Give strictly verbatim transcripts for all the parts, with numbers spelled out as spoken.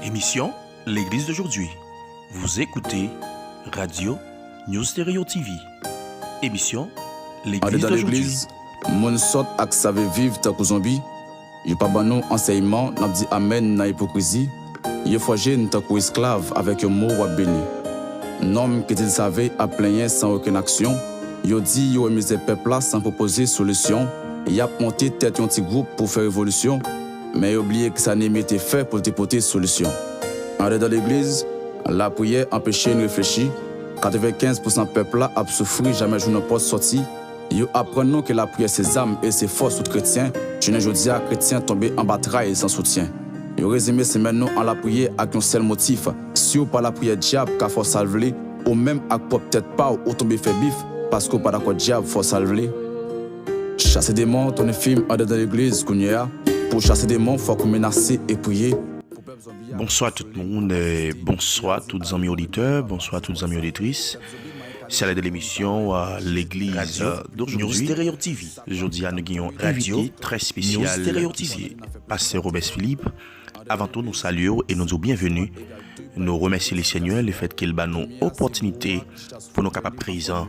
Émission L'Église d'aujourd'hui. Vous écoutez Radio New Stereo T V. Émission L'Église d'aujourd'hui. Andedan legliz, moun sòt ak save viv tankou zonbi. Yo pa ban nou ansèyman, n ap di amèn nan ipokrizi. Yo fòje n tankou esklav avèk yon mo w ap beni. Nonm ki di l save ap plenyen san okenn aksyon. Yo di yo wè mizè pèp la san pwopoze solisyon. Y ap monte tèt yon ti gwoup pou fè revolisyon. Men yo bliye kisa Neyemi te fè pou l te pote solisyon. Andedan legliz, lapriyè anpeche n reflechi. Katrevenkenz pousan pèp la ap soufri, jamè jou nan pòs sòti. Yo aprann nou ke lapriyè se zam e se fòs tout kretyen. Jounen jodi a, kretyen tonbe anba tray san soutyen. Yo rezime semèn nou an lapriyè ak yon sèl motif. Si w pa lapriyè, dyab ka fè w sa l vle, ou menm ak pwòp tèt pa w, ou tonbe fè bif, paske w pa dakò dyab fè w sa l vle. Chase demon, tounen fim andedan legliz kounye a. Pou chase demon, fòk ou menase e priye. Bonswa tout moun, eh, bonswa tout zanmi oditè, bonswa tout zanmi oditris. Se lè de lemisyon, eh, Legliz, eh, d'aujourd'hui. Jodi a nou gen yon envite trè espesyal ki se Pastè Robès Philippe. Avan tou, nou salye w e nou di w byenveni. Nou remèsye Lesenyè lefètke l ba nou opòtinite pou nou kapab prezan,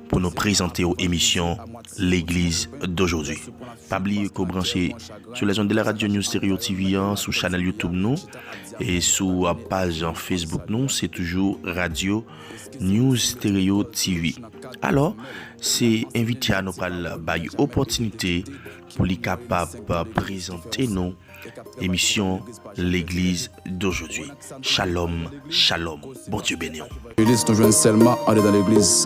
pou nou prezante w emisyon Legliz d'aujourd'hui. Pa bliye ke w branche sou les ondes de la radio New Stereo T V an, sou chanèl YouTube nou, e sou, a, paj Facebook nou, se toujou Radio New Stereo T V. Alò, se envite a nou pral bay opòtinite pou li kapab, a, prezante nou emisyon Legliz d'aujourd'hui. Shalom, shalom. Bondye beni w. Legliz nou jwenn sèlman andedan legliz.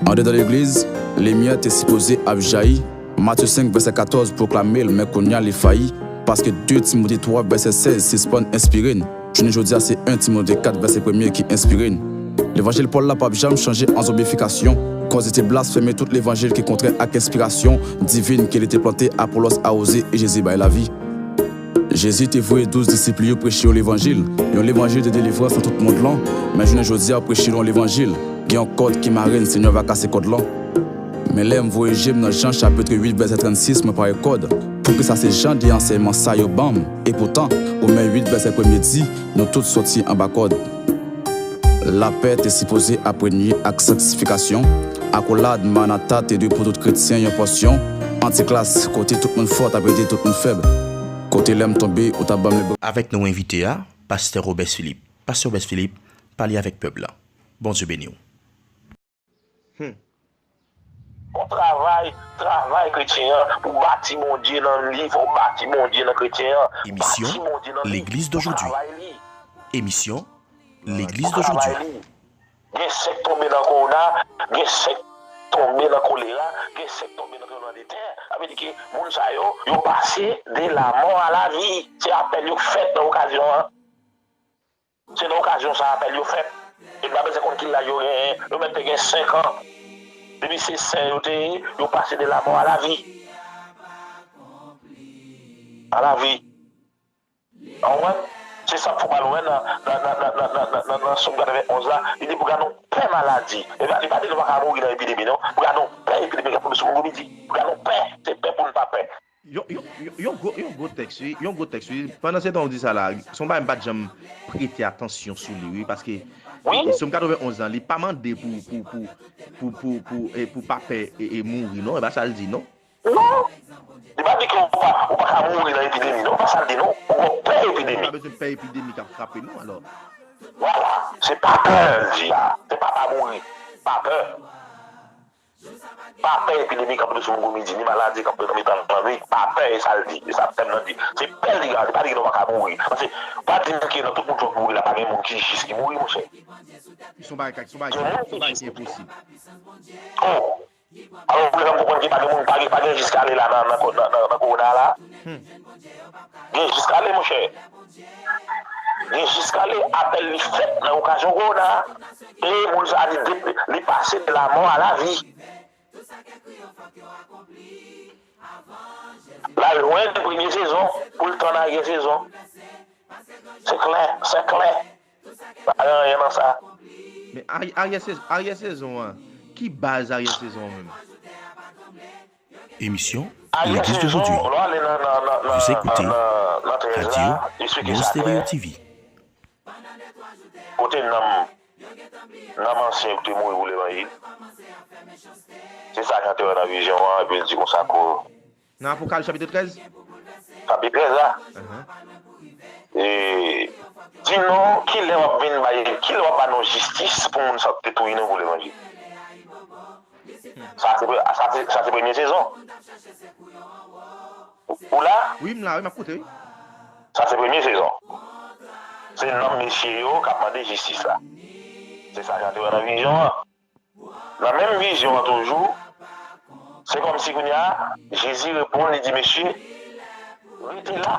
Andedan legliz, limyè te sipoze ap jayi. Matye senk vèsè katòz pwoklame l, men kounye a li fayi, paske de Timote twa vèsè sèz sispann enspire n. Jounen jodi a, se en Timote kat vèsè premye ki enspire n. Levanjil Pòl la p ap janm chanje an zonbifikasyon, koz li te blasfeme tout levanjil ki kontrè ak enspirasyon divin ke li te plante, Apolòs awoze e Jezi bay lavi. Jezi te voye douz disip li yo preche yon levanjil, yon levanjil de delivrans nan tout mond lan, men jounen jodi a, preche yon levanjil, gen yon kòd ki mare n, Senyè va kase kòd lan. Men lè m voye je m nan Jan chapit uit vèsè trannsis, mwen pare kòd. Poukisa se jan de ansèyman sa yo ban m? Epoutan, Women uit vèsè premye di, nou tout sòti anba kòd. Lapè te sipoze ap renye ak sanktifikasyon. Akolad Maranata te dwe pou tout kretyen yon pòsyon. Antiklas, kote tout moun fò t ap ede tout moun fèb. Kote lè m tonbe, ou t ap ban m le bra. Avèk nou envite a, Pastè Robès Philippe. Pastè Robès Philippe, pale avèk pèp la. Bondye beni w. Hmm. Fò w travay, travay kretyen an, pou w bati Bondye nan li, fò w bati Bondye nan kretyen an. Emisyon Bati Bondye nan li, Legliz pou w d'aujourd'hui. Travay li. Emisyon Legliz Pou w travay d'aujourd'hui. Li. Gen sèk tonbe nan kowona, gen sèk tonbe nan kolera, gen sèk tonbe nan tranbleman de tè. Sa vle di ke moun sa yo, yo pase de la mò a la vi. Se apèl yo k fèt nan okazyon an. Se nan okazyon sa a apèl yo fèt. E m pa bezwen konn ki laj yo genyen. Yo mèt te gen senk an. Depi se sen yo te ye, yo pase de la mò a la vi. A la vi. Ou konprann? Se sa k fè w pral wè nan, nan, nan Sòm katrevenn onz la, li di pou gade yon pè maladi. Li pa, li pa di nou pa ka mouri nan epidemi, non. Pou gade yon pè epidemi k ap tonbe sou moun pou midi. Pou gade yon pè. Se pè pou n pa pè. Yon, yon, yon, yon gwo, yon gwo tèks, wi. Yon gwo tèks, wi. Pandan se tan w di sa la, se yon bagay m pa t janm prete atansyon sou li, wi, paske Wi. e, e Sòm katrevenn onz lan, li pa mande pou, pou, pou, pou, pou, pou, e, pou pa pè e, e mouri, non. E pa sa l di, non. Non. Li pa di ke ou pa, ou pa ka mouri nan epidemi, non. Pa sa l di, non. Ou pè epidemi. Pa bezwen pè epidemi k ap frape nou, alò. Vwala. Se pa pè, l di la. Se pa pa mouri. Pa pè. Pa pè epidemi k ap tonbe sou moun pou midi, ni maladi k ap tonbe nan mitan lannwit. Pa pè, e sa l di. E sa tèm nan di. Se pè l di la, li pa di ke nou pa ka mouri. Paske, pa di m ke nan tout moun k ap mouri la, pa gen moun ki jis ki mouri, monchè. Se yon bagay, se yon bagay, Gen se yon moun bagay ki ki jis. Enposib. Oh! Alò, ou vle fè m konprann ke pa gen moun, pa gen, pa gen jis k ale la nan, nan, nan, nan, nan kowona la? Hmm. Gen jis k ale, monchè. Gen jis k ale, apèl li fèt nan okazyon kowona. E moun sa a li de-, li pase de la mò a la vi. L al jwenn premye sezon pou l tann aryè sezon. Se klè, se klè. Pa gen anyen nan sa. Men aryè, aryè sez-, aryè sezon an, ki baz aryè sezon an menm? Émission L'église d'aujourd'hui. Vous écoutez Radio Néo Stéréo T V. Kote nanm, nanm ansyen yo ki te mouri pou levanjil. Se sa Jan te wè nan vizyon an, epi l di konsa ko. Nan Apokalips chapit trèz? Chapit trèz la. E, di nou, kilè w ap vin bay, kilè w ap ba nou jistis pou moun sa te touye nou pou levanjil? Sa se pre-, sa se, sa se premye sezon. Ou la? Wi, m la, wi, m ap koute, wi. Sa se premye sezon. Se nonm mesye yo k ap mande jistis la. Se sa Jan te wè nan vizyon an. Nan menm vizyon an toujou, se kòmsi kounye a, Jezi reponn, li di, mesye, rete la.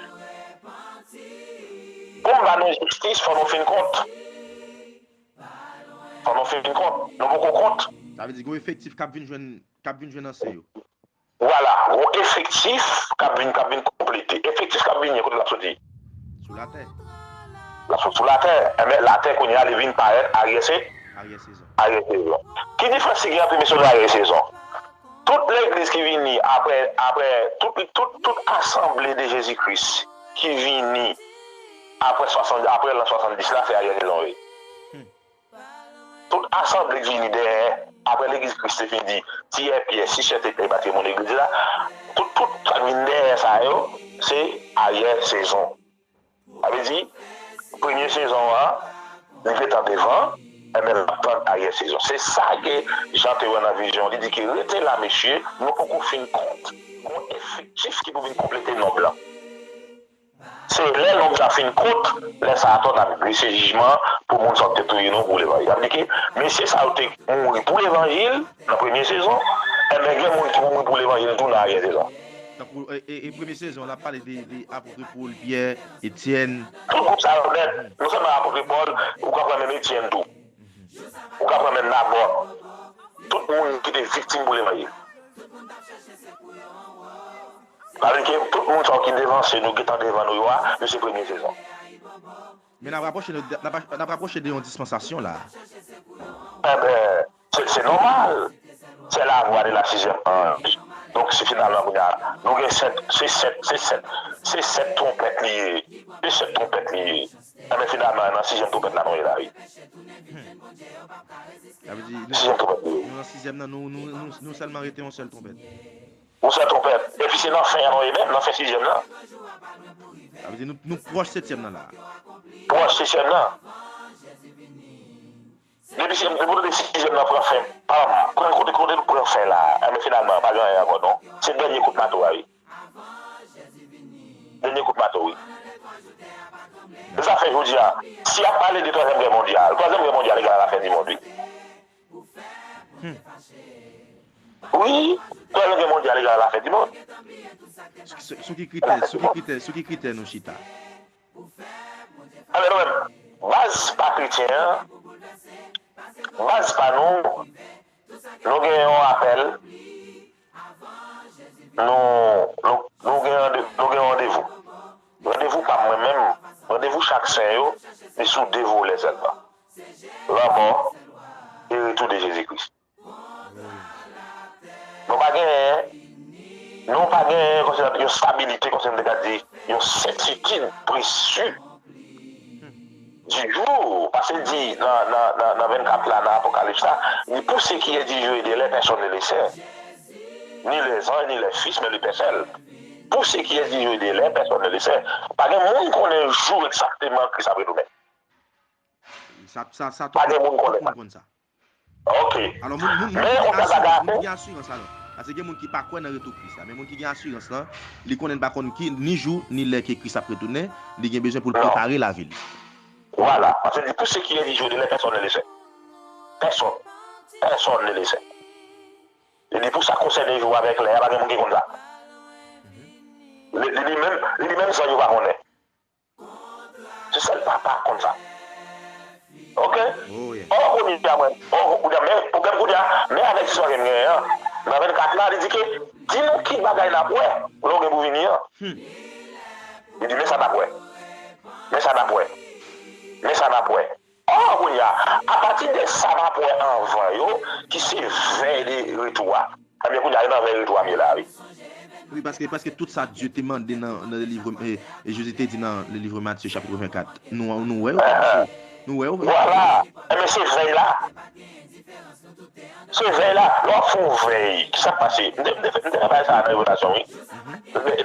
Pou m ba nou jistis, fò nou fin kont. Fò nou fin kont. Nou poko kont. Sa vle di gen yon efektif k ap vin jwenn, k ap vin jwenn ansyen yo. Vwala, gon efektif k ap vin, k ap vin konplete. Efektif k ap vini, kote l ap soti? Sou latè. L ap sot sou latè. Enben, latè kounye a, li vin parèt aryè se-, aryè sezon. Aryè sezon. Ki diferans ki gen ant premye sezon e aryè sezon? Tout legliz ki vini apre, apre, tout, tout, tout asanble de Jezi Kris ki vini apre swasann, apre lan swasanndis la, se aryè sezon yo ye. Tout asanble k vini dèyè, apre legliz Kris te fin di, tiyè pyè, sisè te peye patrimòn legliz la, tout, tout sa k vin dèyè sa yo, se aryè sezon. Sa vle di, premye sezon an, li gentan devan, enben, l ap tann aryè sezon. Se sa ke Jan te wè nan vizyon, li di ke rete la, mesye, nou poko fin kont. Gon efektif ki pou vin konplete nonb lan. Se lè nonm sa fin kont, lè sa a tou n ap drese jijman pou moun sa yo te touye nou pou levanjil. Sa vle di ke mesye sa yo te mouri pou levanjil nan premye sezon, enben gen moun ki pou mouri pou levanjil tou nan aryè sezon. Tankou, e, e, e premye sezon, l ap pale de, de apot Pòl, Pyè, Etyèn. Tout gwoup sa yo nèt, non sèlman apot Pòl, ou ka pran menm Etyèn tou. Ou ka pran menm Nabòt. Tout moun ki te viktim pou levanjil. Sa vle di ke tout moun sa yo ki devanse nou, gentan devan nou yo a, yo se premye sezon. Men n ap rapwoche nou, n ap, n ap rapwoche de yon dispansasyon la. Enben, se, se nòmal. C'est la voix de la sixième ange. Donk, se finalman, kounye a, nou gen sèt, se sèt, se sèt, se sèt twonpèt li ye. Se sèt twonpèt li ye. Enben, finalman, nan sizyèm twonpèt la, nou ye la, wi. Sa vle di, nou, sizyèm twonpèt li ye. Nou nan sizyèm nan, nou, nou, nou, nou sèlman rete yon sèl twonpèt. Yon sèl twonpèt. Epi se nan fen an, nou ye menm, nan fen sizyèm nan. Sa vle di, nou, nou pwòch setyèm nan la. Pwòch setyèm nan. Depi si, depi nou te sizyèm nan pran fen, pam, pran kote, kote nou pran fen la, enben finalman, pa gen anyen ankò non. Se dènye kout mato a, wi. Dènye kout mato, wi. Se sa fè jodi a, si y ap pale de twazyèm gè mondyal, twazyèm gè mondyal egal a lafen di mond, wi. Wi, twazyèm gè mondyal egal a lafen di mond. Sou, sou ki kritè, sou ki kritè, sou ki kritè nou chita? Enben nou menm, baz pa kretyen an, baz pa nou, nou gen yon apèl, nou, nou, nou gen rande-, nou gen randevou. Randevou pa mwen menm, randevou chak sen yo, li sou de volè sèlman. Lanmò e retou de Jezi Kris. Nou pa genyen, nou pa genyen kòmsi yon stabilite, kòmsi nou te ka di, yon sètitid presi di jou. Paske l di nan, nan, nan, nan vennkat la, nan Apokalips la, li pou se ki è di jou e de lè, pèsòn ne le sè. Ni les anges, ni les fils, mais le Père seul. Pou se ki è di jou e de lè, pèsòn ne le sè. Pa gen moun konnen jou egzakteman Kris ap retounen. Sa, sa, sa, tout moun, tout moun konn sa. Ok. Alò, moun, moun, moun ki gen asirans, moun ki gen asirans, alò. Paske gen moun ki pa kwè nan retou Kris la. Men moun ki gen asirans lan, li konnen l pa konn ki, ni jou, ni lè ke Kris ap retounen, li gen bezwen pou l prepare lavi li. Vwala. Paske li di, pour ce qui est du jour et de l'heure, personne ne le sait. Personne. Personne ne le sait. Li di, pour sa konsène jou avèk lè a, pa gen moun ki konn sa. Li, li di menm, li di menm zanj yo pa konnen. Se sèl Papa k konn sa. Ok? Oh, yeah. Oh, kounye a, mwen. Oh, kounye a, men, pwoblèm kounye a, men avètisman ke m genyen an. Nan vennkat la, li di ke, di nou ki bagay n ap wè, lè w gen pou vini an. Hmm. Li di, men sa n ap wè. Men sa n ap wè. Men sa n ap wè. Oh, kounye a, apati de sa n ap wè anvan yo, ki se vèy de retou a. Ebyen, kounye a, e nan vèy retou a m ye la, wi. Wi, paske, paske tout sa Dye te mande nan, nan le livre, e, e Jezi te di nan le livre Matye, chapitre vingt-quatre, nou, nou wè yo pa mache. Nou wè yo. Vwala. Ebyen, se vèy la. Se vèy la. Lè w ap fè yon vèy, ki sa k pase? M te, m te, m te fè bagay sa a nan Revelasyon, wi.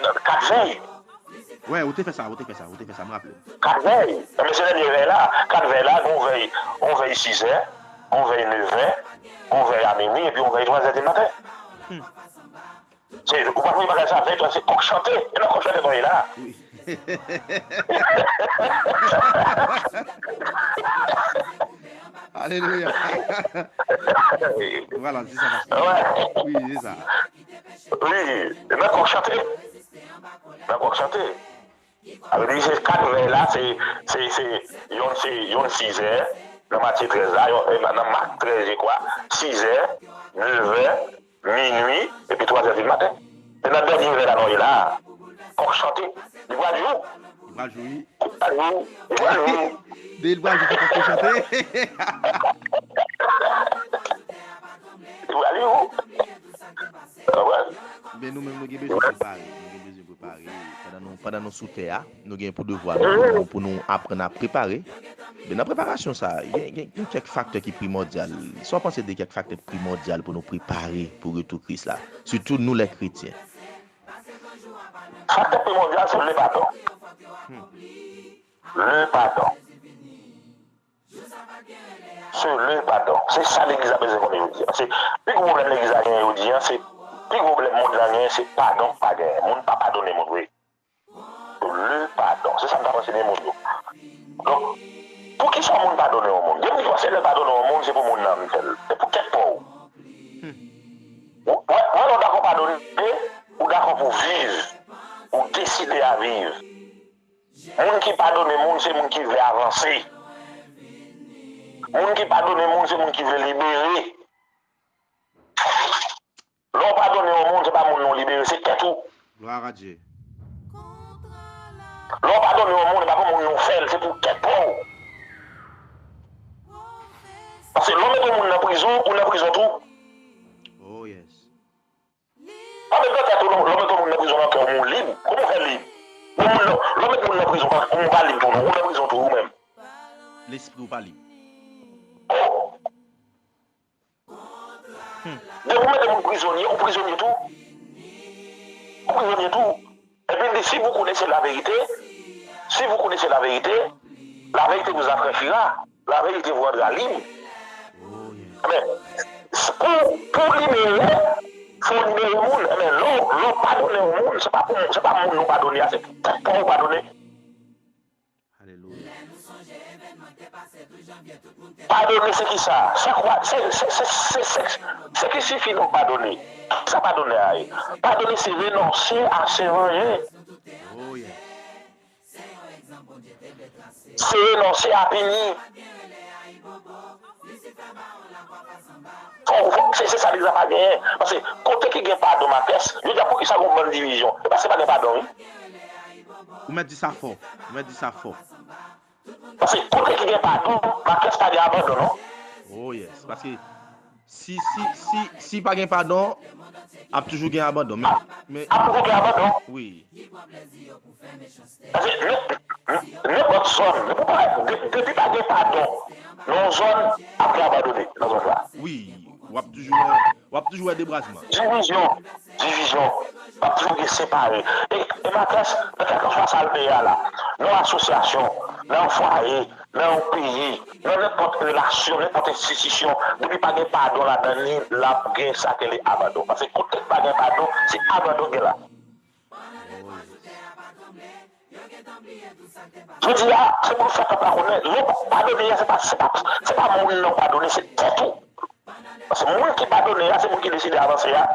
Nan kat vèy. Wè, ou te fè sa, ou te fè sa, ou te fè sa, m raple m. Kat vèy. Ebyen, se dènye vèy la. Kat vèy la, gen yon vèy, yon vèy sizè, yon vèy nevè, yon vèy a minwi, epi yon vèy twazè di maten. Se, ou pa konn bagay sa, vèy twazè, se kòk chante. E nan kòk chante nou ye la. Alelouya. Vwala, se sa, pastè. Wi, se sa. Wi, e nan kòk chante. Nan kòk chante. Sa vle di se kat vèy la, se, se, se, yonn se, yonn sizè, nan Matye trèz la, yon, e, nan Mak trèz, je kwa, sizè, nevè, minwi, epi twazè di maten. Se nan dènye vèy la nou ye la. Kòk chante. Li pral jou. Li pral jou, wi. Li pral jou. Li pral jou. Depi li pral jou, fò kòk yo chante. Li pral jou. Ou konprann? Men nou menm, nou gen bezwen prepare. Nou gen bezwen prepare. Pandan nou, pandan nou sou tè a, nou gen pou devwa nou, pou nou, pou nou aprann a prepare. Men nan preparasyon sa a, gen, gen, gen kèk faktè ki primòdyal. Sa w panse de kèk faktè primòdyal pou nou prepare pou retou Kris la? Sitou nou lè kretyen. Faktè primòdyal se le padon. Le padon. Se le padon. Se sa legliz la bezwen konnen jodi a. Se pi gwo pwoblèm legliz la genyen jodi a, se pi gwo pwoblèm mond lan genyen, se padon k pa genyen. Moun pa padone moun vre. Le padon. Se sa m ta panse de moun yo. Donk, poukisa yon moun padone yon moun? Gen moun ki panse lè l padone yon moun, se pou moun nan menm fè l. Se pou tèt pa w. Ou, ou, ou dakò padone, ou dakò pou viv, ou deside a viv. Moun ki padone moun, se moun ki vle avanse. Moun ki padone moun, se moun ki vle libere. Lè w padone yon moun, se pa moun nan w libere, se tèt ou. Gloire à Dieu. Lè w padone yon moun, se pa pou moun nan w fè l, se pou tèt pa w. Paske lè w mete yon moun nan prizon, ou nan prizon tou. Oh yes. Pa met nan tèt ou non, lè w mete yon moun nan prizon nan kè w, men w lib. Kòman w fè lib? Yon moun nan, lè w met moun nan prizon, ou pa lib tou non, ou nan prizon tou ou menm. Lespri w pa lib. Depi w mete moun prizonye, ou prizonye tou. Ou prizonye tou. Epi l di, si vous connaissez la vérité, si vous connaissez la vérité, la vérité vous affranchira, la vérité vous rendra libre. Men, pou, pou libere, fò w libere moun. Men, lè w, lè w padone yon moun, se pa pou, se pa moun ou padone a, se tèt pa w ou padone. Alelouya. Padone se kisa? Se kwa? Se, se, se, se, se, se ki sifi non padone? Kisa padone a ye? Padone se renonse a se vanje. Oh yes. Se renonse a pini. Fò, fò, se, se sa legliz la pa genyen. Paske kote ki gen padon, Makès, yo di a poukisa gon bann divizyon? E paske pa gen padon, wi. Ou mèt di sa fò. Ou mèt di sa fò. Paske kote ki gen padon, Makès pa gen abandon, non? Oh yes. Paske si, si, si, si pa gen padon, ap toujou gen abandon. Men, men, Ap toujou gen abandon. Wi. Paske nen-, nen-, nenpòt zòn, depi pa, de-, depi pa gen padon nan yon zòn, ap gen abandone nan zòn sa. Wi, w ap toujou wè, w ap toujou wè debwazman. Divizyon, divizyon, w ap toujou gen separe. E, e Makès, nan kèlkanswa sa l ye a la, nan yon asosyasyon, nan yon fwaye, nan yon peyi, nan nenpòt relasyon, nenpòt enstitisyon, depi pa gen padon ladan li, l ap gen sa k rele abandon. Paske kote k pa gen padon, se abandon k gen la. Jodi a, se pou nou fè pèp la konnen, lè w padone a, se pa, se pa, se pa moun nan w padone, se tèt ou. Paske moun ki padone a, se moun ki deside avanse a.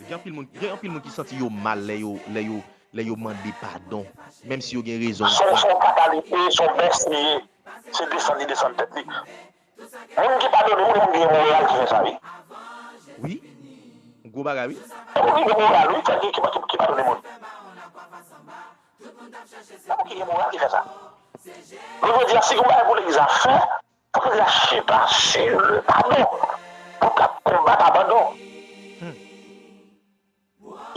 Gen anpil moun, gen anpil moun ki santi yo mal lè yo, lè yo, lè yo mande padon, menm si yo gen rezon. Se yon, se yon fatalite, se yon bès li ye. Se desann li desann tèt li. Moun ki padone moun, se moun ki gen moral ki fè sa, wi. Wi. Gwo bagay, wi. Se moun ki gen moral, wi, ki, ki, ki, ki padone moun. Se moun ki gen moral ki fè sa. Donk, jodi a, si gon bagay pou legliz la fè, fòk legliz la chita sou le padon. Pou l ka konbat abandon.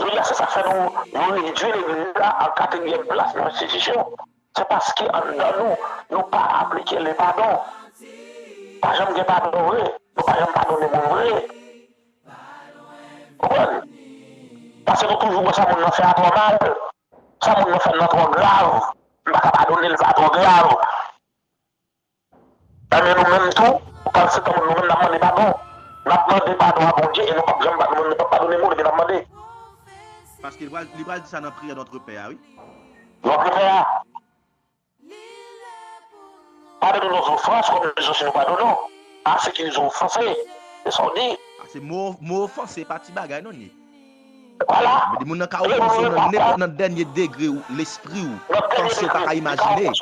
Jodi a, se sa k fè nou, nou redui legliz la an katriyèm plas nan enstitisyon. Se paske anndan nou, nou pa aplike le padon. Pa janm gen padon vre. Nou pa janm padone moun vre. Konprann? Paske nou toujou wè sa moun nan fè a twò mal. Sa moun nan fè nan twò grav. M pa ka padone l, sa twò grav. Ebyen, nou menm tou, pandan se tan nou menm n ap mande padon. N ap mande padon a Bondye e nou p ap janm pa-, nou menm nou p ap padone moun, epi n ap mande. Paske li pral, li pral di sa nan priyè Notre Père a, wi. Notre Père a. Pardonne nos offenses, comme nous aussi nous pardonnons à ceux qui nous ont offensés. Se sa w di. Ah, se mo, mo ofanse, pa ti bagay, non, li. Vwala. Vle di moun nan ka ofanse w nan nenpòt, nan dènye degre w, lespri w, panse w pa ka imajine,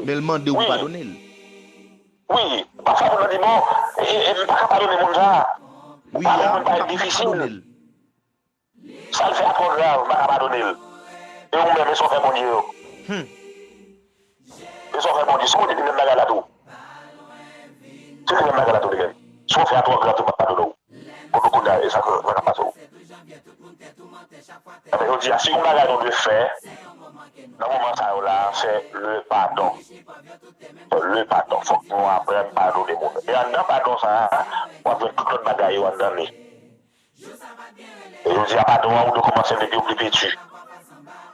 men l mande w pou padone l. Wi, pafwa moun nan di, bon, e, e, m pa ka padone moun sa a. Wi, padon mwen pa difisil. Sa l fè a twò grav, m pa ka padone l. E ou menm, e sa w fè Bondye yo? Hmm. E sa w fè Bondye? Si Bondye te menm bagay la tou. Se te menm bagay la tou, li menm. Si w fè a twò grav tou, m ap padone w. Kote w kounye a, e sa k, sa k ap pase w? Ebyen, yo di a, si yon bagay nou dwe fè, nan moman sa yo la, se le padon. Le padon. Fòk nou aprann padone moun. E anndan padon sa a, w ap jwenn tout lòt bagay yo anndan li. E jodi a, padon an, ou dwe kòmanse depi ou pi piti.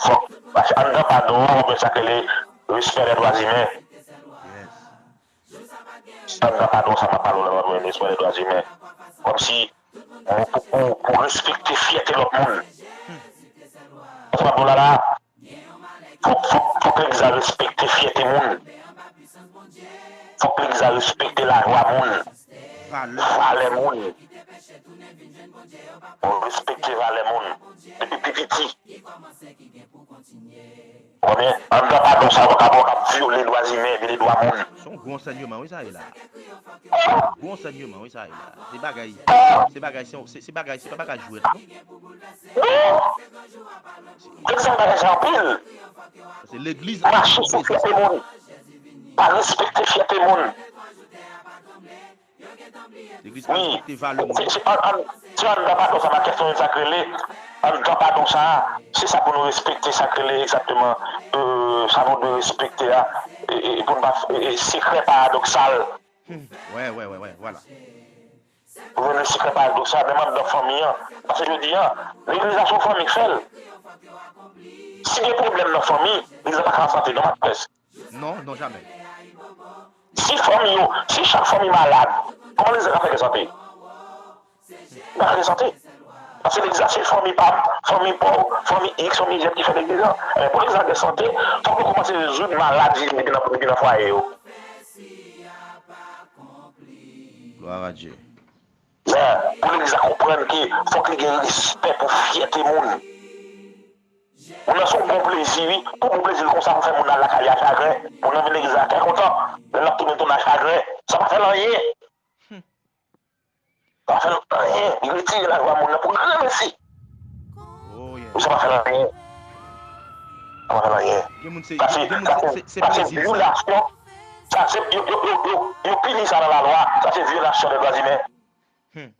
Fòk, paske anndan padon an, ou gen sa k rele respè dè dwa imen. Anndan padon sa, m ap pale w la, w ap jwenn respè dè dwa imen. Kòmsi, pou, pou, pou, pou respekte fyète lòt moun. Sa m ap di w la la, Fòk, fòk, fòk legliz la respekte fyète moun. Fòk legliz la respekte lajwa moun. Valè. Valè moun. Fòk respekte valè moun. Depi pi piti. Ou konnen, anndan padon sa, w ap, w ap vyole dwa imen, vyole dwa moun. Se yon gwo ansèyman, wi, sa ye la. Gwo ansèyman, wi, sa ye la. Se bagay, se bagay, se, se, se bagay, se pa bagay jwèt, non. Non! Egzanp bagay sa anpil. Se legliz. Mache sou fyète moun. Pa respekte fyète moun. Legliz pa respekte valè moun. Se, se, an, an, se anndan padon sa, ma kèsyon sa k rele anndan padon sa, se sa pou nou respekte, sa k rele egzakteman, euh, sa nou dwe respekte a, e, e, e pou n pa, e, e, sekrè paradoksal. Hmm. Wè, wè, wè, wè, vwala. Pou jwenn resikle paradoks sa, menm anndan fanmi an. Paske jodi a, legliz la se yon fanmi k fè l. Si gen pwoblèm nan fanmi, legliz la pa ka an sante non, matres. Non, non, jamè. Si fanmi yo, si chak fanmi malad, kòman legliz la ka fè gen sante? Li pa ka gen sante. Paske legliz la se fanmi pa, fanmi pòv, fanmi X, fanmi Z ki fè legliz la. Ebyen, pou legliz la gen sante, fòk nou kòmanse rezoud maladi depi nan, depi nan fwaye yo. Glwa a Dye. Men, pou legliz la konprann ke fòk li gen respè pou fyète moun. Moun nan se yon bon plezi, wi. Pou bon plezi l konsa pou fè moun nan lakay li a chagren. Moun nan vin legliz la trè kontan. Lè l ap tounen, tounen a chagren. Sa pa fè l anyen. Hmm. Sa pa fè l anyen. Li retire lajwa moun nan pou grenmesi. Oh, yeah. Sa pa fè l anyen. Sa pa fè l anyen. Gen moun se, sa se, gen moun sa se, se, se, se sa se vyolasyon. Sa se, yo, yo, yo, yo, yo pini sa nan lalwa. Sa se vyolasyon dè dwa imen. Hmm.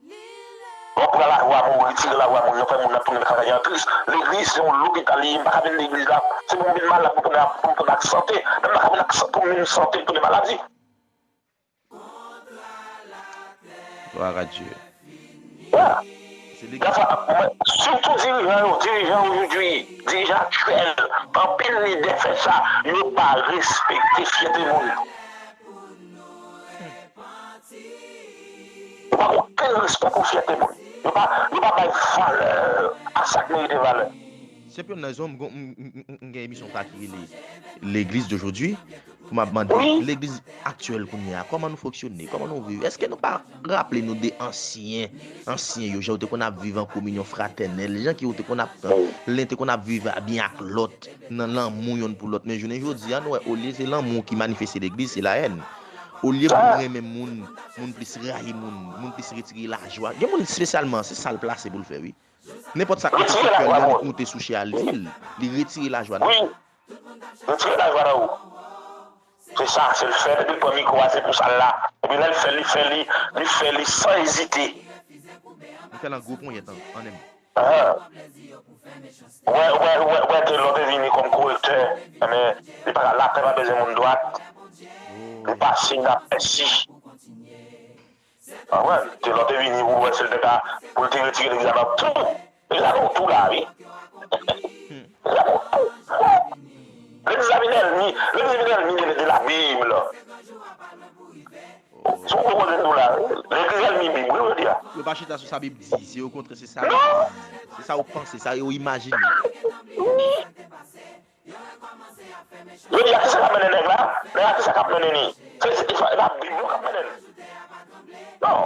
Lè w pran lajwa moun, ou retire lajwa moun, ou fè moun nan tounen kaka, li an tris. Legliz se yon lopital li ye, m pa ka vin legliz la. Se pou m vin malad pou m tounen, pou m tounen ak sante. Men m pa ka vin ak san-, pou m vin sante, m tounen maladi. Glwa a Dye. Ya. Se legliz. Gade sa, mwen, sitou dirijan yo, dirijan yo jodi, dirijan aktyèl, anpil lidè fè sa, yo pa respekte fyète moun. Yo pa gen okenn respè pou fyète moun. Yo pa, yo pa bay valè a sa k merite valè. Senpyonn nan zon, m, m, m, m, m gen emisyon sa ki rele Legliz de jodi, pou m ap mande, wi, legliz aktyèl kounye a, kòman nou fonksyone, kòman nou viv? Èske nou pa raple nou de ansyen, ansyen yo, jan yo te konn ap viv an kominyon fratènèl, jan ki yo te konn ap, len te konn ap viv byen ak lòt, nan lanmou yonn pou lòt? Men jounen jodi a, nou wè, olye se lanmou ki manifeste legliz, se lahèn. Olye moun renmen moun, moun plis rayi moun, moun plis retire lajwa. Gen moun espesyalman, se sa l plase pou l fè, wi. Nenpòt sa k mete sou kè l, li moute sou chè a, li di l, li retire lajwa nan ou. Wi. Retire lajwa nan ou. Se sa, se l fè, depi l pran mikwo a, se pou sa l la. Epi lè l fè, li fè, li, li fè, li san ezite. Li fè l an gwo ponyèt, an, an menm. Ahan. Ou wè, ou wè, ou wè, ou wè Telor te vini kòm korektè, men li pa ka, lapè pa bezwen moun dwat. Li pase, n ap mèsi. Konprann? Telor te vini pou wè si l te ka, pou l te retire legliz la nan tou. Legliz la nan tou la, wi. Legliz la nan tou. Legliz la vin ènmi, legliz vin ènmi de, de la Bible. Se yon gwo koze nou la, wi. Legliz ènmi Bib, wi, jodi a. Yo pa chita sou sa Bib di, se okontrè, se sa Bib di. Se sa yo panse, sa yo imajine. Wi. Jodi a, kisa k ap mennen nèg la? Nèg la, kisa k ap mennen li? Se, se, e pa, e pa Bib non k ap mennen l. Non.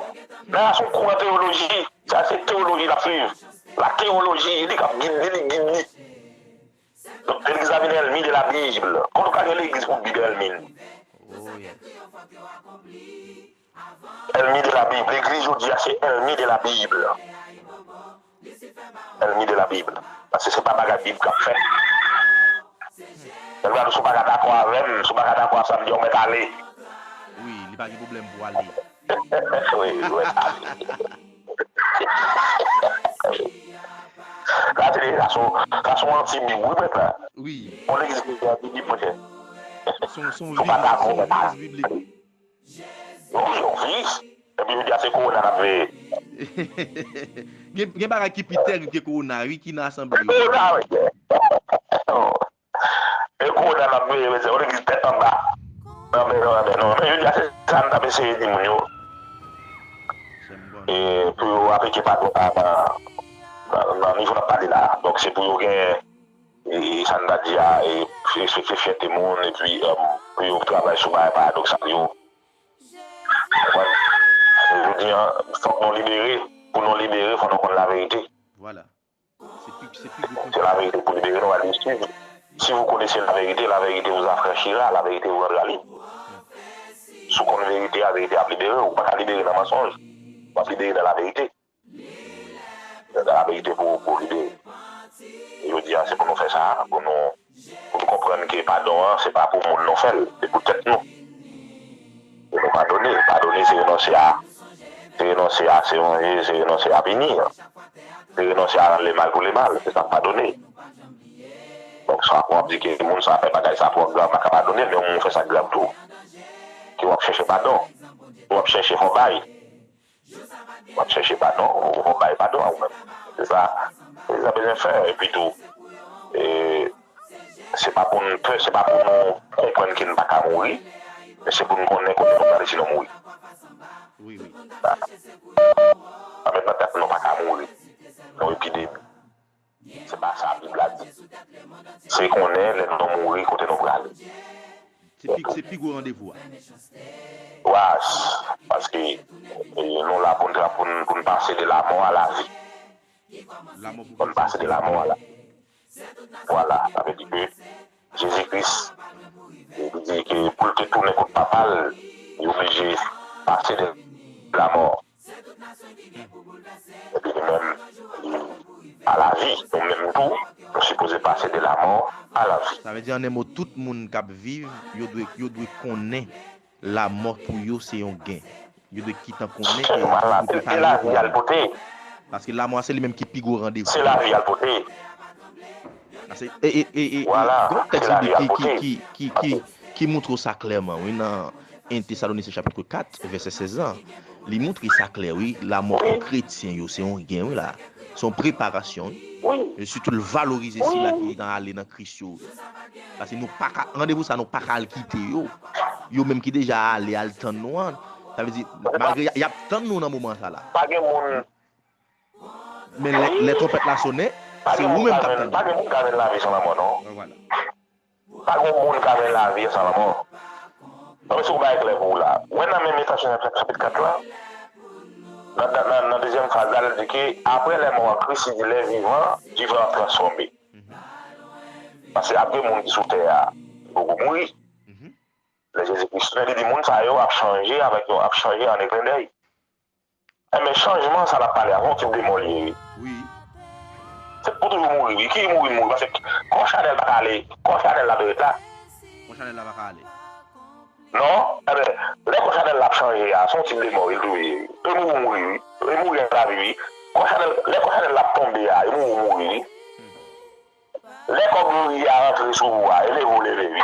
Nèg la se yon kouran teyoloji. Sa se teyoloji l ap swiv. La teyoloji, li k ap gid li, li gid li. Donk, legliz la vin ènmi de la Bible. Kòman w ka gen legliz pou Bib ènmi l? Ènmi de la Bible. Legliz jodi a se ènmi de la Bible. Ènmi de la Bible. Paske se pa bagay Bib k ap fè. Nèg la, si w pa ka dakò avè m, si w pa ka dakò a sa m di a, w mèt ale. Wi, li pa gen pwoblèm pou ale. Wi, ou mèt ale. Sa se, sa se, sa se yon anti-Bib, wi, mèt la. Wi. Yon legliz ki gen anti-Bib, monchè. Se yon, se yon viris, se yon viris biblik. Yon, yon viris. Epi jodi a se kowona n ap veye. Gen, gen bagay ki pi tèrib ke kowona, wi, ki nan asanble yo. Kowona, wi. E kowona n ap veye, mesye, yon legliz tèt anba. Non, men non, men non. Men jodi a se sa n t ap eseye di moun yo. E pou yo aplike padon nan, nan, nan, nan nivo n ap pale la. Donk se pou yo gen, e, e sa n ta di a, e, respekte fyète moun, epi, um, pou yo travay sou bagay paradoksal yo. Konprann? Jodi a, fòk nou libere. Pou nou libere, fòk nou konn laverite. Vwala. Se pi, se pi gwo pwen. C'est la vérité pou libere nou, al li swiv. Si vous connaissez la vérité, la vérité vous affranchira, la vérité vous rendra libre. Si w konn verite a, verite ap libere w. Ou pa ka libere nan mansonj. W ap libere nan laverite. Nan laverite pou, pou libere. Jodi a, se pou nou fè sa, pou nou, pou nou konprann ke padon an, se pa pou moun nou fè l, se pou tèt nou. Pou nou padone. Padone, se renonse a, se renonse a se vanje, se renonse a pini. Se renonse a rann lemal pou lemal. Se sa k padone. Donk, sa w ap di ke moun sa fè bagay sa twò grav, m pa ka padone l, men yon moun fè sa grav tou. Ke w ap chèche padon. W ap chèche fè w bay. W ap chèche padon, ou fè w bay padon a ou menm. Se sa, se sa bezwen fè. Epi tou, e, se pa pou n pè, se pa pou nou konprann ke n pa ka mouri, men se pou n konnen kote nou prale si nou mouri. Wi, wi. Sa. Sa met nan tèt nou pa ka mouri. Yon epidemi. Se pa sa Bib la di. Se konnen lè nou mouri kote nou prale. Se pi, se pi gwo randevou a. Wa, paske, e, nou la pou n, pou n, pou n pase de la mort à la vie. Pou n pase de la mort à la vie. Vwala, sa vle di ke Jezi Kris, e, li di ke pou l te tounen kot Papa l, li oblije pase de la mort. Epi nou menm, a la vi, nou menm tou, nou sipoze pase de la mort à la vie. Sa vle di, an en mo, tout moun k ap viv, yo dwe, yo dwe konnen lamò pou yo se yon gen. Yo dwe gentan konnen ke yo dwe pare pou yo. Paske lamò a se li menm ki pi gwo randevou. Se lavi a l pote. Paske, e, e, e, e, e, gen yon tèks biblik ki, ki, ki, ki, ki, ki montre w sa klèman, wi, nan en Tesalonisyen chapit kat, vèsè sèz lan. Li montre sa klè, wi. Lamò pou kretyen yo, se yon gen, wi, la. Se yon preparasyon, wi. E sitou l valorize sila ki nan ale nan Kris yo. Paske nou pa ka, randevou sa, nou pa ka al kite yo. Yo menm ki deja ale, al tann nou an. Sa vle di, malgre y, y ap tann nou nan moman sa la. Pa gen moun. Men lè, lè twonpèt la sonnen, se ou menm k ap tann. Pa gen moun ka jwenn lavi san lamò, non. Vwala. Pa gen moun ka jwenn lavi san lamò. Non, men si w bay klè pou ou la. Ou wè nan menm Efezyen chapit kat la, nan, nan, nan, nan dezyèm fraz la, li di ke, après les morts en Christ, il dit, les vivants devront être transformés. Paske ap gen moun ki sou tè a, ki poko mouri. Lè Jezi Kris tounen, li di moun sa yo ap chanje avèk yo, ap chanje an en klen dèy. Enben, chanjman sa l ap pale a, se yon tip de mò li ye, wi. Wi. Se pou toujou mouri, wi. Ki mouri, mouri. Paske kò chanèl pa ka ale, kò chanèl la dwe ret la. Kò chanèl la pa ka ale. Non, enben, lè kò chanèl la ap chanje a, se yon tip de mò, wi, li tou ye. E mouri, mouri, wi. E mouri a lavi, wi. Kò Chanèl, lè kò Chanèl la ap tonbe a, e mouri w mouri, wi. Lè kò Glori a rantre sou ou a, e leve w leve, wi.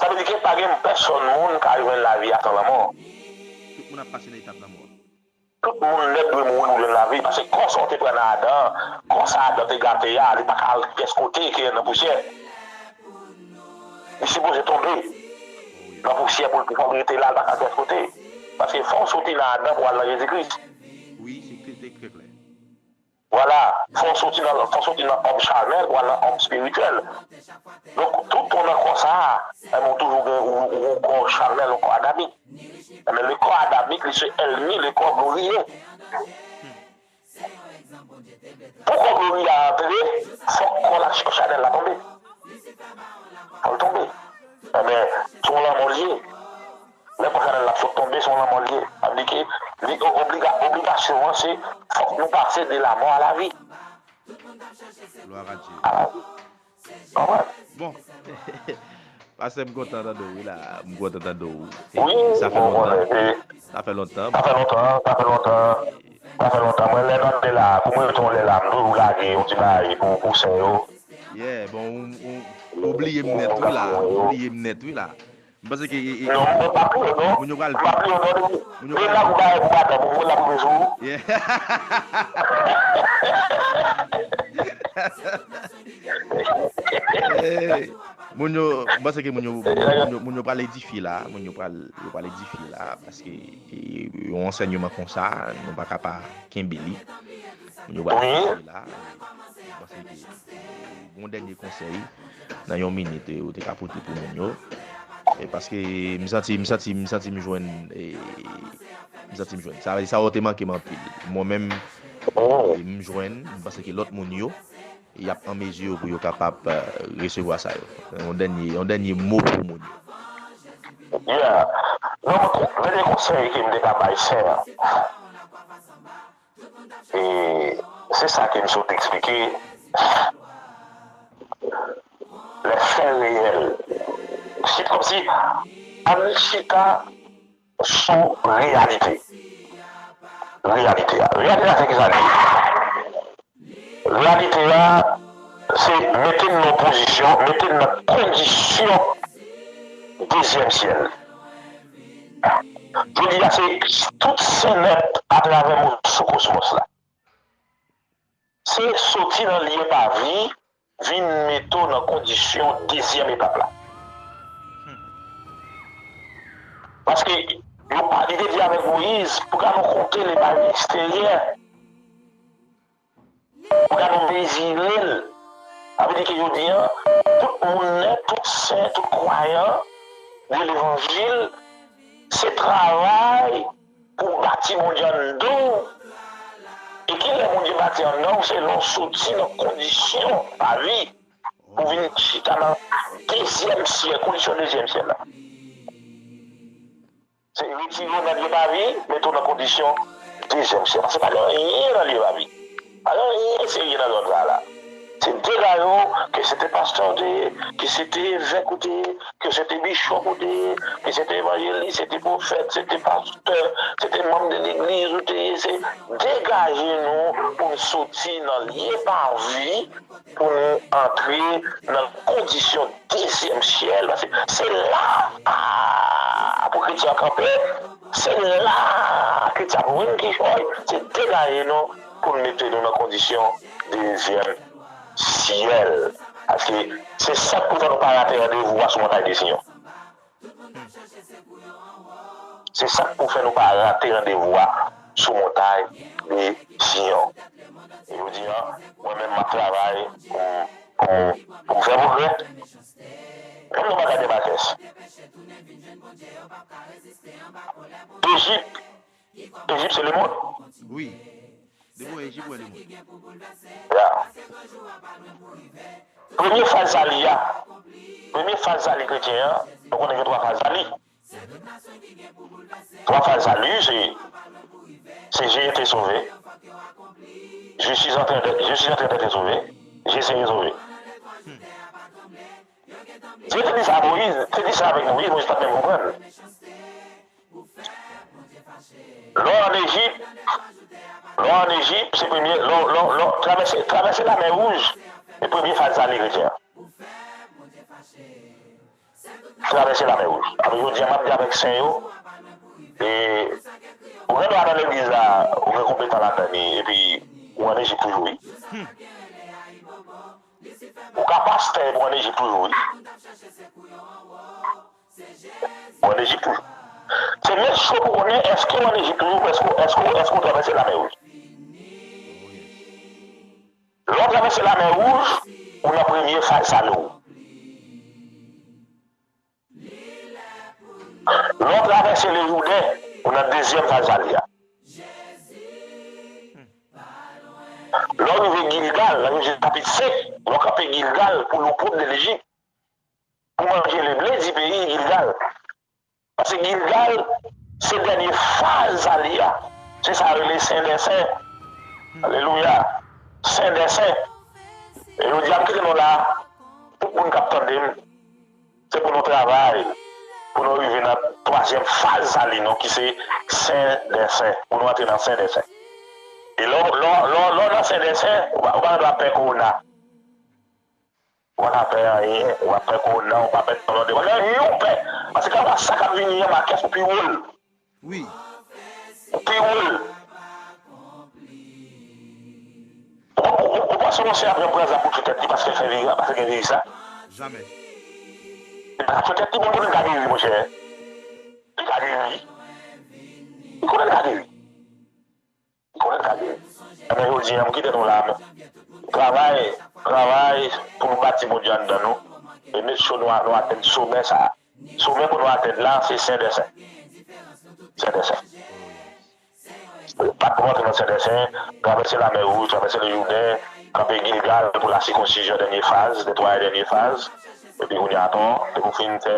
Sa vle di ke pa gen pèsonn moun ka jwenn lavi a san lanmò. Tout moun ap pase nan etap lanmò a. Tout moun nèt dwe mouri pou jwenn lavi. Paske kò sa w te pran nan Adan, kò sa Adan te gate a, li pa ka al pyès kote ke nan pousyè. Li sipoze tonbe nan pousyè pou l, pou l rete la, li pa ka al pyès kote. Paske fò w soti nan Adan pou w al nan Jezi Kris. Wi, se klè, klè, klè. Vwala, fò w soti nan, fò w soti nan òm chanèl pou w al nan òm espirityèl. Donk, toutan w nan kò sa a, enben, ou toujou gen, ou, ou, ou kò chanèl, yon kò adamik. Enben, le kò adamik, li se ènmi le kò gloriye. Pou kò gloriye a antre, fòk kò la, chanèl la tonbe. Fò l tonbe. Enben, se yon lanmò l ye. Lè kò chanèl la sot tonbe, se yon lanmò l ye. Sa vle di ke li o-, obliga-, obligasyon an, se fòk nou pase de la mort à la vie. Gloire à Dieu. À la vie. Konprann? Bon. Pastè, m kontan tande w, wi, la. M kontan tande w. E wi, sa fè bon, lontan. Konnen, e sa fè lontan. Sa fè lontan, sa fè lontan. Sa fè lontan. Mwen, lè n ap de la, pou mwen, yon lè la, m toujou lage yon ti bagay pou, pou sè yo. Yeah, bon, ou, ou, ou bliye m nèt, wi, la. Ou bliye m nèt, wi, la. M panse ke, e, e, non, mwen pa bliye w, non. Moun yo pral, m pa bliye w, non. Moun yo pral, la pou bagay pou madanm ou, la pou bezwen ou. Yeah. Hey, moun yo, m panse ke moun yo, moun yo, moun yo, moun yo pral edifye la, moun yo pral, yo pral edifye la, paske, e, yon ansèyman konsa, nou pa ka pa kenbe li. Moun yo pral edifye la, m panse ke yon dènye konsèy nan yon minit, e, ou te ka pote pou moun yo. E paske m santi, m santi, m santi m jwenn, e, m santi m jwenn. Sa, sa yo te manke m anpil. Mwen menm, e, m jwenn, m panse ke lòt moun yo, y ap an mezi pou yo kapab, e, resevwa sa yo. Yon dènye, yon dènye mo pou moun yo. Yeah. Non, mwen, dènye konsèy ke m te ka bay sè a. E se sa ke m sot eksplike. Les faits réels. Se kòmsi, ann chita sou reyalite. Reyalite a. Reyalite a, se kisa li ye? Reyalite a, se mete n nan pozisyon, mete n nan kondisyon dezyèm syèl. Jodi a, se tout sen nèt atravè moso kosmos la. Se soti nan lye pa vi, vin mete w nan kondisyon dezyèm etap la. Paske yo pa, li te di avèk Moyiz, pou gade yon kote li pa eksteryè. Pou gade w mezire l. Sa vle di ke jodi a, tout moun nèt, tout sen, tout kwayan de levanjil, se travay pou bati Bondye anndan w. E kilè Bondye bati anndan w, se lè w soti nan kondisyon pa vi, pou vin chita nan dezyèm syèl, kondisyon dezyèm syèl la. Se retire w nan lye pa vi, mete w nan kondisyon dezyèm syèl. Paske pa gen anyen nan lye pa vi. Pa gen anyen serye nan zòn sa a la. Se degaje w, ke se te pastè w te ye, ke se te evèk ou te ye, ke se te bichòp ou te ye, ke se te evanjelis, se te pwofèt, se te pastè, se te manm de legliz ou te ye, se degaje nou pou n soti nan lye pa vi pou nou antre nan kondisyon dezyèm syèl, paske se la pou kretyen an kanpe, se la kretyen ap jwenn kichòy, se degaje nou pou n mete nou nan kondisyon dezyèm syèl. Paske se sa k pou fè nou pa rate randevou a sou montay de Siyon. Se sa k pou fè nou pa rate randevou a sou montay de Siyon. E jodi a, mwen menm m ap travay pou, pou, pou m fè pwogrè. Menm nou pa gade Makès. Ejip, Ejip se lemonn. Wi. Depi w wè Ejip, w wè lemonn. Ya. Premye faz sali a, premye faz sali kretyen an, nou konnen gen twa faz sali. Twa faz sali, se, se j'ai été sauvé, je suis en train de, je suis en train d'être sauvé, j'essaie sauvé. Dye te di sa a Moyiz, te di sa avèk Moyiz, Moyiz pa t menm konprann. Lè w an Ejip, Lè w an Ejip, se premye, lè w, lè w, lè w travèse, travèse Lamè Wouj, se premye faz sa li kretyen an. Travèse Lamè Wouj. Apre jodi a, m ap di avèk sen yo, e, ou gen dwa nan legliz la, ou gen konpetan ladan li, epi ou an Ejip toujou, wi. Ou ka pastè epi w an Ejip toujou, wi. Ou an Ejip toujou. Se make sure pou konnen èske w an Ejip toujou, èske, èske, èske w travèse Lamè Wouj. Lè w travèse Lamè Wouj, ou nan premye faz sa yo. Lè w travèse le Jouden, ou nan dezyèm faz sa li a. Lè w rive Gilgal, nan Jozye chapit senk, lè w kanpe Gilgal pou lopwob de Lejip, pou manje leble di peyi Gilgal. Paske Gilgal, se dènye faz sa li a. Se sa yo rele Sen dè Sen. Alelouya. Sen dè Sen. E jodi a, m kite nou la, tout moun k ap tande m, se pou nou travay, pou nou rive nan twazyèm faz sa li nou, ki se Sen dè Sen, pou nou antre nan Sen dè Sen. E lè w, lè w, lè w, lè w nan Sen dè Sen, ou pa, ou pa gen dwa pè kowona. Ou pa ka pè anyen, ou pa pè kowona, ou pa pè tòlòde, ou pa gen anyen ou pè. Paske kèlkeswa sa k ap vini an, makès ou pi wo l. Wi. Ou pi wo l. Ou, ou, ou, ou panse yon sè ap pran zam pou tchwe tèt li paske l fè viris, paske gen viris la? Jamè. Li pa ka tchwe tèt li, bon, li konnen l ka geri, monchè. Li ka geri. Li konnen l ka geri. Li konnen l ka geri. Ebyen, jodi a, m kite nou la, men. Travay, travay pou nou bati Bondye anndan nou. E make sure nou, nou atenn somè sa a. Somè pou nou atenn la, se Sen dè Sen. Sen dè Sen. Pat pou nou antre nan Sen dè Sen, travèse Lamè Wouj, travèse le Jouden, kanpe Gilgal pou la sikonsijon dènye faz, netwayaj dènye faz. Epi kounye a ankò, depi w fin fè,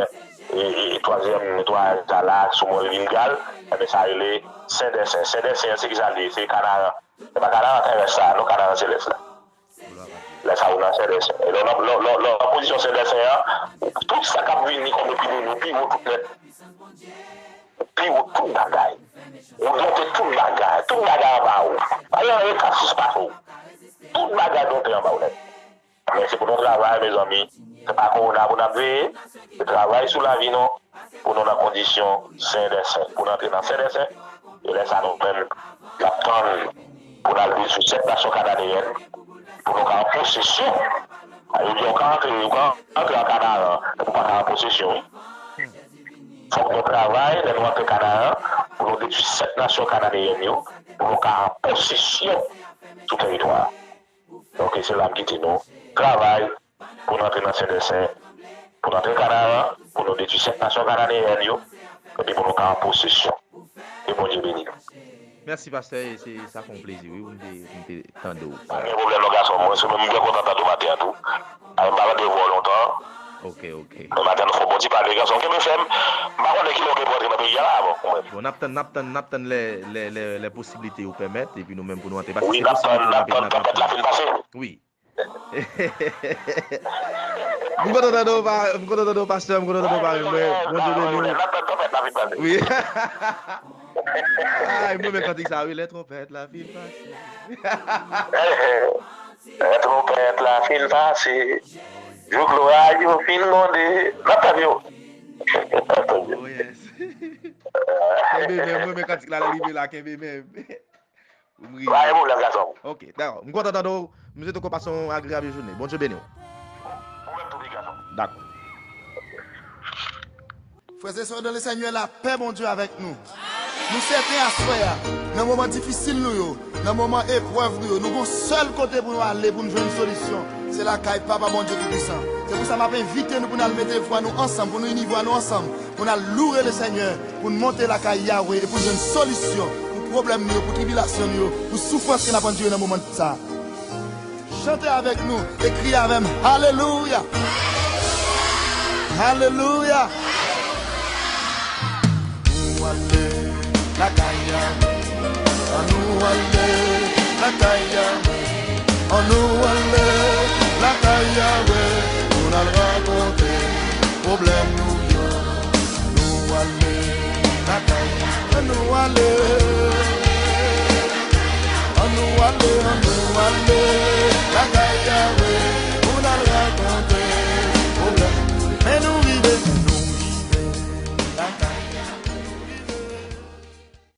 e, e, e twazyèm netwayaj la, la, sou mòn Gilgal, ebyen sa rele Sen dè Sen. Sen dè Sen an, se kisa l ye? Se Kanaran. Se pa Kanaran terès la, non, Kanaran selès la. Lè sa ou nan Sen dè Sen. E lè w nan, lè, lè, lè w nan pozisyon Sen dè Sen an, tout sa k ap vini kòm epidemi, ou pi wo tout nèt. Ou pi wo tout bagay. Ou donte tout bagay. Tout bagay anba ou. Pa gen anyen k ap sispase w. Tout bagay donte anba w nèt. Men se pou nou travay, mezanmi. Se pa kowona pou n ap veye. Se travay sou lavi nou. Pou nou nan kondisyon Sen dè Sen. Pou n antre nan Sen dè Sen. E lè sa nou menm, n ap tann pou n al detwi sèt nasyon kananeyèn. Pou nou ka an posesyon. A, yo di w ka antre, ou ka antre an Kanaran, men ou pa ka an posesyon, wi. Fòk nou travay, lè nou antre Kanaran, pou nou detwi sèt nasyon kananeyèn yo, pou nou ka an posesyon sou teritwa a. Donk, se la m kite nou. Travay pou n antre nan Sen dè Sen, pou n antre Kanaran, pou nou detwi sèt nasyon kananeyèn yo, epi pou nou ka an posesyon. Ke Bondye beni nou. Mèsi, pastè, e se, sa fè yon plezi, wi, pou m te, pou m te tande w. Pa gen pwoblèm, non, gason. Mwen, se mwen, m byen kontan tande w maten an tou. A, m pa tande vwa w lontan. Ok, ok. Men maten an, nou fè yon bon ti pale, gason. Kenbe fèm. M pa konnen kilè w gen pou antre nan peyi a la, bon, mwen. Bon, n ap tann, n ap tann, n ap tann lè, lè, lè, lè posiblite yo pèmèt, epi nou menm pou nou antre. Paske wi, n ap tann, n ap tann tanpèt la fin pase. Wi. M kontan tande w, pa, m kontan tande w, pastè, m kontan tande w, pa, mwen, Bondye beni w. N ap tann tanpèt la fin pase. Wi. Ay, mwen renmen kantik sa, wi, lè twonpèt la fin pase. Lè twonpèt la fin pase, jou glwa yo fin gwonde. N ap tann yo. N ap tann yo. Oh, yes. Kenbe menm, mwen renmen kantik la, lè rive la, kenbe menm. Ou m rive. Pa gen pwoblèm, gason. Ok, dakò. M kontan tande w. M swete w pase yon agreyab jounen. Bondye beni w. Ou menm tou, wi, gason. Dakò. Frères et sœurs dans le Seigneur, lapè Bondye avèk nou. Nou sèten aswè a, nan moman difisil nou yo, nan moman eprèv nou yo, nou gon sèl kote pou nou ale pou nou jwenn solisyon. Se lakay Papa Bondye Toupisan. Se pou sa m ap envite nou pou n al mete vwa nou ansanm, pou nou ini vwa nou ansanm, pou n al loure Lesenyè, pou n monte lakay Yawe e pou n jwenn solisyon pou pwoblèm nou yo, pou tribilasyon nou yo, pou soufrans ke n ap andire nan moman sa. Chante avèk nou e kriye avè m, alelouya! Alelouya! Nou ale lakay Yawe, annou ale lakay Yawe, annou ale lakay Yawe, pou n al rakonte pwoblèm nou yo. Nou ale lakay, nou ale. Wale, annou wale.